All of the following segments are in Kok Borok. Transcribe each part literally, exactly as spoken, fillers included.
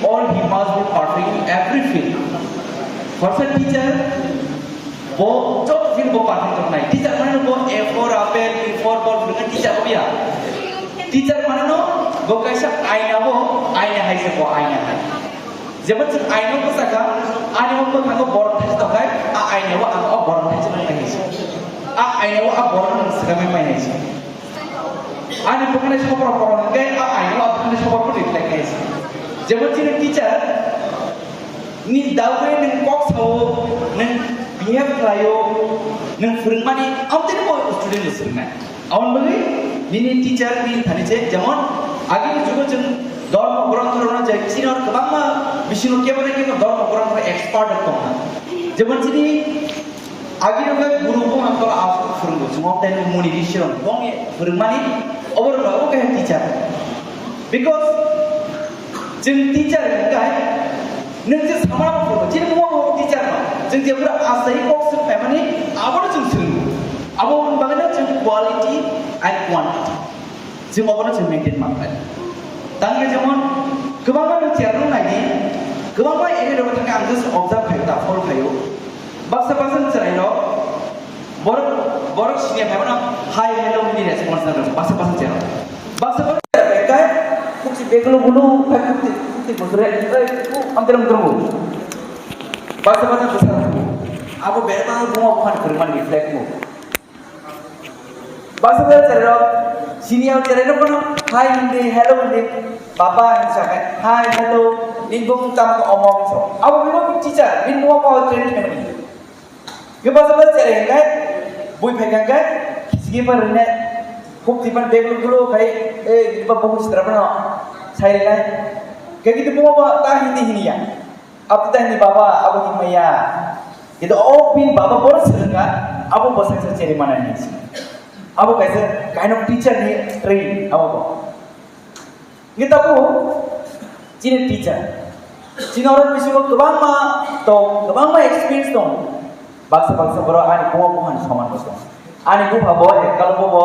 All he must be perfect in every field. Khoroksa teacher bo joto field bo perfect tongnai. Teacher mane bo A for apple, B for ball phwrwngkha, teacher obo ya. Teacher mane no bo kaisa aina bo, aina hai se bo aina hai. Jemon chwng aina bo saka, ani o mwkhango borok thai tongkhai, a aina o ang o borok thai tongkhai hai se. A aina o a borok no swkangwi mai hai se. Ani bwkhani soborok borok hwnkhe a aina o a bwkhani soborok reflect khai se. Jemon chini teacher ni dawai nwng kok sao, nwng behave khlaio, nwng phwrwngmani, amtwino bo student ni swrwngnai. Aboni bagwi nini teacher ni thani se, jemon agini jugo chwng dhormo gronthorokno je chini kwbangma bisingo kebo na kebo dhormo grontho expert rok tongkha. Jemon chini Agini bagwi guru bo ang tola aswk phwrwngo, chwng tei muni ri sirong bongni phwrwngmani obo rwngma obo kaisa teacher. Because chwng teacher hwnkhe nwng je samano phwrwngo, chini mungma bo teacher no. Chwng je pura asai kok swng phaimani abono chwng swrwngo. Abo wngmani bagwino chwng quality and quantity. Chwng obono chwng maintain mankha. Tangkhe jemon kwbangma nwng chair rok naidi, kwbangma area rok thangkhe ang just observe khaio, ta follow khaio. Baksa baksa chwrai rok borok, borok senior hai mano hi hello ni response na rok baksa baksa chair rok. Baksa baksa chair rok kai khukti begulu bulu khai khukti, khukti bosre ei amterong terong. Baksa baksa bosar abo berma bungo bukan berman reflect mo. Baksa baksa rok senior cherai rok no hi hindi, hello hindi, papa hinwi sakai, hi, hello, nini bumung tamo khe omo hinwi sa. Abo bini teacher, bini buma khe train khaimani. Khe baksa baksa cherai hwnkhe bui phai kha khe sigi par rwne khuk tipan bag lu gulu khai, eh, bini bumung sitra phano sai rwnai. Khe kintu buma bo ta hindi hini ya. Abo tei ni baba, abo ni maya. Itu o pin baba bono swrwngkha, abo bo saksa cheri mana ni si. Abo kaisa kind of teacher ni train abo bo. Ni tabu chini teacher. Chini orang bisingo kwbangma tong, kwbangma experience tong. Baksa baksa borok ani buma buphani soman bo tong. Ani bupha bo ekal bo bo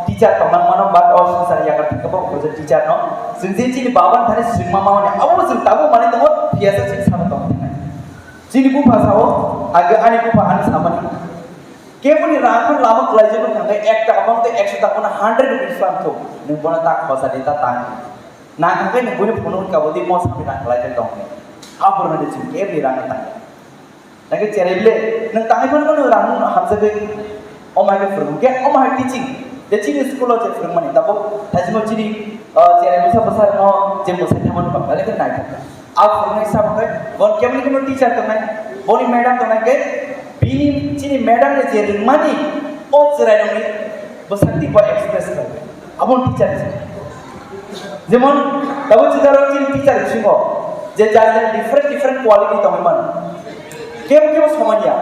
teacher tongna mano, but o swngchar yakarthai khe bo khuja teacher no. Chwng je chini baba ni thani swrwngma mani, abo bo chwng tabuk manwi tongo, phiya sa chini sabo tong thangna. Chini bupha sao, age ani bupha ano samani. Keboni rang phano lama kwlaijak wng thangkhe ek taka phano tei ekso taka phano hundred rupees phano thung. Nwng bono ta khosa di, ta tang. Nang thangkhe nwng buini phone wngkha bo di mo samani rang kwlaijak tong hwnwi. Aphuru no de chwng keboni rang no tang. Nangkhe cherai bile, nwng tangwi phano nwng rang hamjagwi, omo hai khe phwrwng khe, omo hai teaching. Je chini school o je phwrwngmani, tabuk thaisimo chini, ah, cherai bwsa bwsa rokno je mwsai thamani bangkha, lekhe naithok kha. A phwrwngnai sabo khe, bon kemni kemni teacher tongnai, boni madam tongnai khe, bini chini madam ni je rwngmani, o chwrai rokni bwsakni bo express khlai. Abo teacher se. Jemon, tabuk chwng aro chini teacher bisingo je jai jai different different quality tongwi mano. Kebo kebo somanya.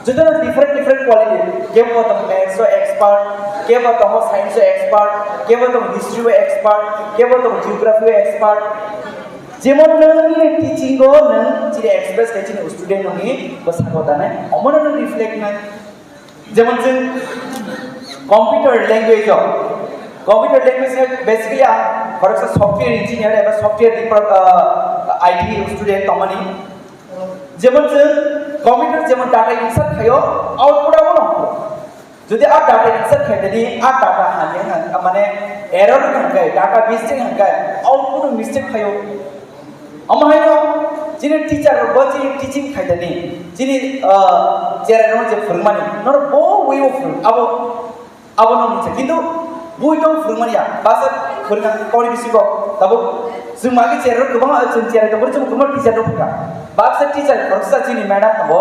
Jotono different different quality. Kebo tong maths o expert, kebo tong science o expert, kebo tong history o expert, kebo tong geography o expert. Jemon nwng teaching o nwng chini express khai chini student nongni bwskango danai, omono nwng reflect nai. Jemon chwng computer language o, computer language basically ang khoroksa software engineer eba software depart-, ah, I T student tongmani. Jemon chwng computer jemon data insert khaio, output abo no. Jodi a data insert khai tadi a data hamya hang, mane error hangkai, data missing hangkai, output mistake khaio. Omo haino chini teacher rok bo chini teaching khaidani, chini, ah, cherai rok je phwrwngmani, norok bo way of phwrwng, abo, abo no mungsa. Kintu bui tong phwrwngmani ya, baksa phwrwngkha kori bisingo, tabuk chwng magi cherai rok kwbangma, chwng cherai tongmani chwng kwbangma teacher rok phwrwngkha. Baksa teacher khoroksa chini madam tongo,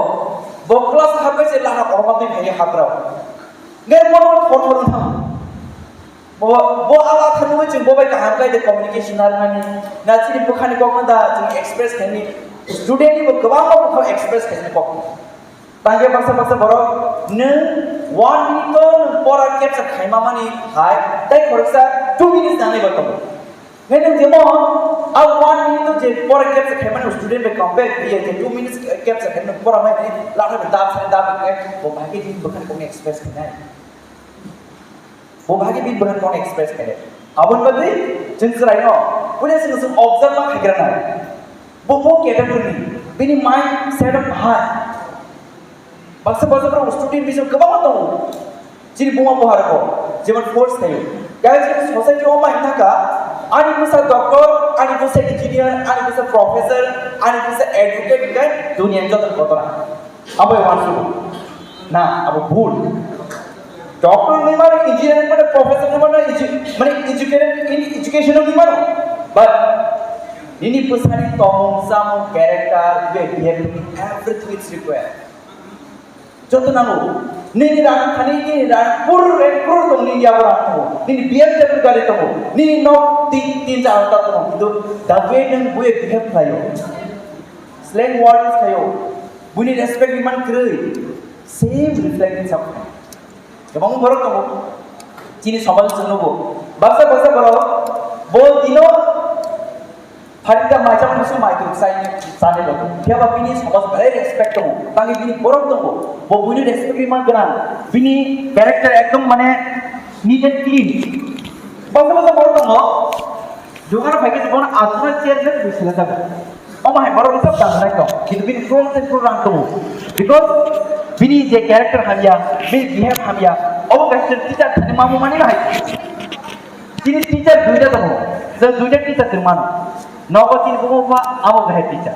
bo class hapkai se lahar korma twi phaiwi haprao. Ngai mono thor thor wngthang. Bo, bo ala thangwi chwng bo bai kaham khlai de communication narwknani. Na chini bwkhani kokno da chwng express khaini. Student ni bo kwbangma bwkha express khaini kok. Tangkhe baksa baksa borok nwng one minute o nwng pora capture khaima mani hai tei khoroksa two minutes nangnai bai tongo. Ngai nwng jemon a one minute o je pora capture khaimani student bai compare khlaiya je two minutes capture khaimani pora mai ni latha bai dap sani dap khe bo bai khe bini bwkhani kokno express khainai. Bo bahai khe bini bwkhani kokno express khainai. Aboni bagwi chwng chwraino puila chwng chwng observe ma khaigra nai. Bo bo category ni, bini mind set up hai. Baksa baksa borok student bising kwbangma tongo. Chini buma buharok, jemon force thaio. Guys, chini society o ma hinthaka, ani bwsa doctor, ani bwsa engineer, ani bwsa professor, ani bwsa advocate, hinkhe duniani joto kotora. Abo uansukgo. Na, abo bhul. Doctor ni mano, engineer ni mano, professor ni mano, edu-, mane educated in education ni mano. But nini bwsani tongmung, samung, character, behavior, everything is required. Joto nango. Nini rang thani, nini rang pur, ek pur tong nini yago rang tongo. Nini B M W gari tongo. Nini nok tin, tin char ta tongo. Kintu the way nwng buye behave khlaio. Slang words khlaio. Buini respect ni man kwrwi. Same reflect in something. Kwbang borok tongo. Chini somaj chwng nugo. Baksa baksa borok bo dino pharita maijak musu maitung sai chani logo. Phiya ba bini somaj belai respect tongo. Tangi bini borok tongo. Bo buini respect ni man gwnang. Bini character ekdom mane neat and clean. Baksa baksa borok tongo. Dogan bai khe bono aswk chair le twi sila jago. Omo hai borok rwchap dam nai tong. Kintu bini pro se pro rang tongo. Because bini je character hamya, bini behave hamya, obo kaisa teacher thani mamu mani bahai. Chini teacher duita tongo. Je duita teacher chwng mano. Nogo chini bumo ba abo bahai teacher.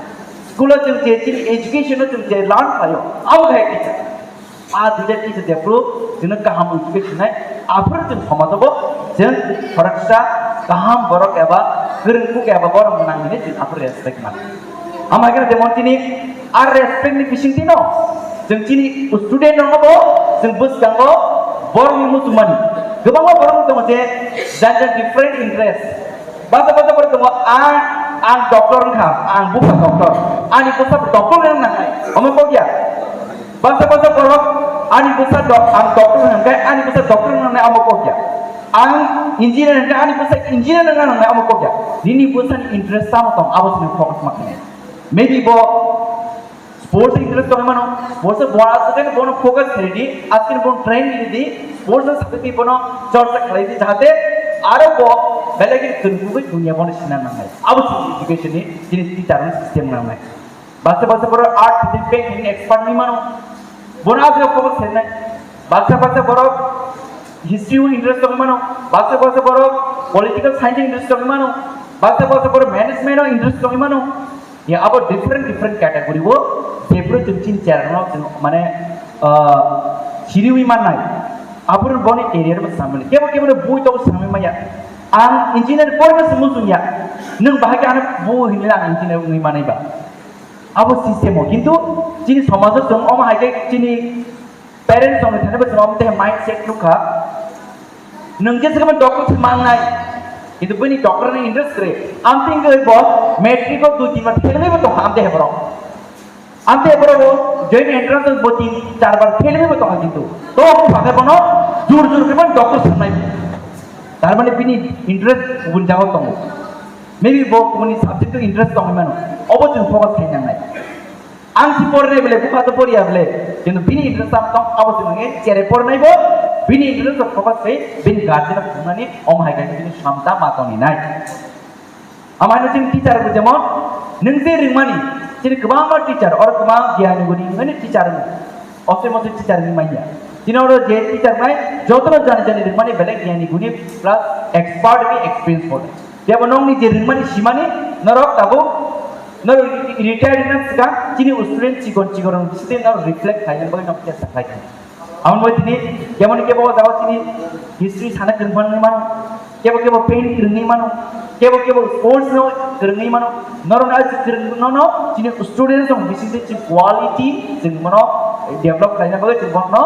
School o chwng je chini education o chwng je learn khlaio, abo bahai teacher. A duita kisa jephru chwngno kaham uiphukhe sinai, aphuru chwng somajobo chwng khoroksa kaham borok eba kwrwngkuk eba borok gwnang hinwi chwng aphuru respect mano. Ama khe jemon chini a respect ni bisingtwino chwng chini student rokno bo chwng bwskango borokni muchungmani. Kwbangma borok tongo je jan jan different interest. Basa basa borok tongo, ang, ang doctor wngkha, ang bupha doctor, ani bwsa doctor wng nangnai, omo kok ya? Basa basa borok, ani bwsa doc-, ang doctor wng nangnai, ani bwsa doctor wng nangnai, omo kok ya? Ang engineer wngkha, ani bwsa engineer wng nangnai, omo kok ya? Nini bwsani interest tamo tong, abo sini focus ma khainai. Maybe bo sports interest tongwi mano, sports o bo aswk khe bono focus khlai di, aswk khe bono train di, sports o sakhe bono chorcha khlai di, jahate aro bo belai khe chwng kubui dunia bono sina nangnai. Abo se education ni chini teacher ni system nangnai. Baksa baksa borok art ni painting expert ni mano, bono aswk focus khlai nai. Baksa baksa borok history o interest tongwi mano, baksa baksa borok political science o interest tongwi mano, baksa baksa borok management o interest tongwi mano. Ya, abo different different category o, jephru chwng chini chera no chwng mane, ah, siriwi mannai. Aphuru boni career bo samani. Kebo kebo no bui to samwi maya. Ang engineer porma se muchung ya. Nwng bahai khe ano bui hinwi ang engineer wngwi manai ba. Abo system o. Kintu chini somaj o chwng omo hai khe chini parents rokni thani bo chwng omo tei mindset nukha. Nwng je swkang doctor se mangnai, kintu bini doctor ni interest kwrwi. Amtwi wngwi bo matric o dui tin bar fail wngwi bo tongkha amtwi hai borok. Amtwi hai borok bo joint entrance bo tin char bar fail wngwi bo tongkha kintu. To bupha khe bono jur jur khe bono doctor sangnai. Tar mane bini interest gubun jagao tongo. Maybe bo kubuni subject o interest tongwi mano. Obo chwng focus khai nangnai. Ang si pornai bole, bupha to poriya bole, kintu bini interest tamo tong, abo se nangya, chere pornai bo, bini interest rok focus khai, bini guardian rok phungnani, omo hai khe bini samta ma toni nai. Ama hino chini teacher bo jemon, nwng je ringmani, chini kwbangma teacher, oro kwbang giyani guni wngmani teacher wngmani, osoi mosoi teacher wngmani manya. Chini oro je teacher nai, jotono jani jani ringmani belai giyani guni plus expert wi experience bo. Jebo nokni je ringmani simani, norok tabuk Norok retire wngna swkang chini student chikon chikon rok bisingtwi norok reflect khlaina bagwi norok chesta khlai kha. Aboni bagwi tini jemon kebo o jaga chini history sana kwrwngwi mano, kebo kebo paint kwrwngwi mano, kebo kebo sports no kwrwngwi mano, norok no aji kwrwng no no chini student rok bisingtwi chini quality chwng mano develop khlaina bagwi chwng bono,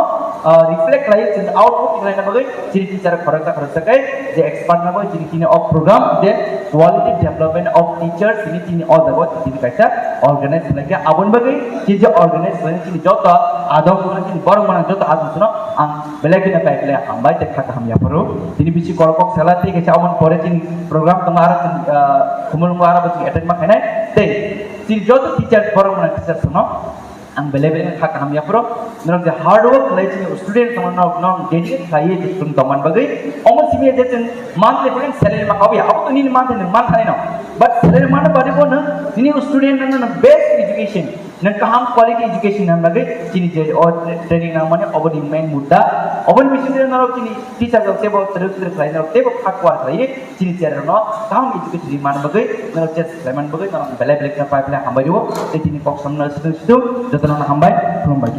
ah, reflect khlai chwng output khlaina bagwi chini teacher khoroksa khoroksa khe je expert no bagwi chini chini o program je quality development of teachers, chini, chini o jaga o chini kaisa organize khlai kha. Aboni bagwi chini je organize khlai chini joto adong, chini borok mano joto adong sono ang belai kheno kai belai hambai tei kha kaham yapharo. Chini bisi kok kok sala tei kaisa aboni pore chini program tongma aro chini, ah, khumulungo aro bo chini attend ma khainai tei chini joto teachers borok mano teachers sono Ang belai belai kha kaham yaphuru norok je hard work khlai chini student tongma norok norok dedicate khlai je student tongman bagwi omo simi je chwng monthly payment salary ma kawi abo to nini monthly nang man thani no, but salary man bari bo nang nini student nang nang best education nang kaham quality education nang bagwi chini je o training nang mani obo ni main mudda. Obo ni bisingtwi norok chini teacher rok tebo training khlai norok tebo khak kwar khlai chini chair no kaham education ri man bagwi norok chest khlai man bagwi norok belai belai khe pai belai hambai o tei chini kok samno sidung sidung jotono hambai khulumbai.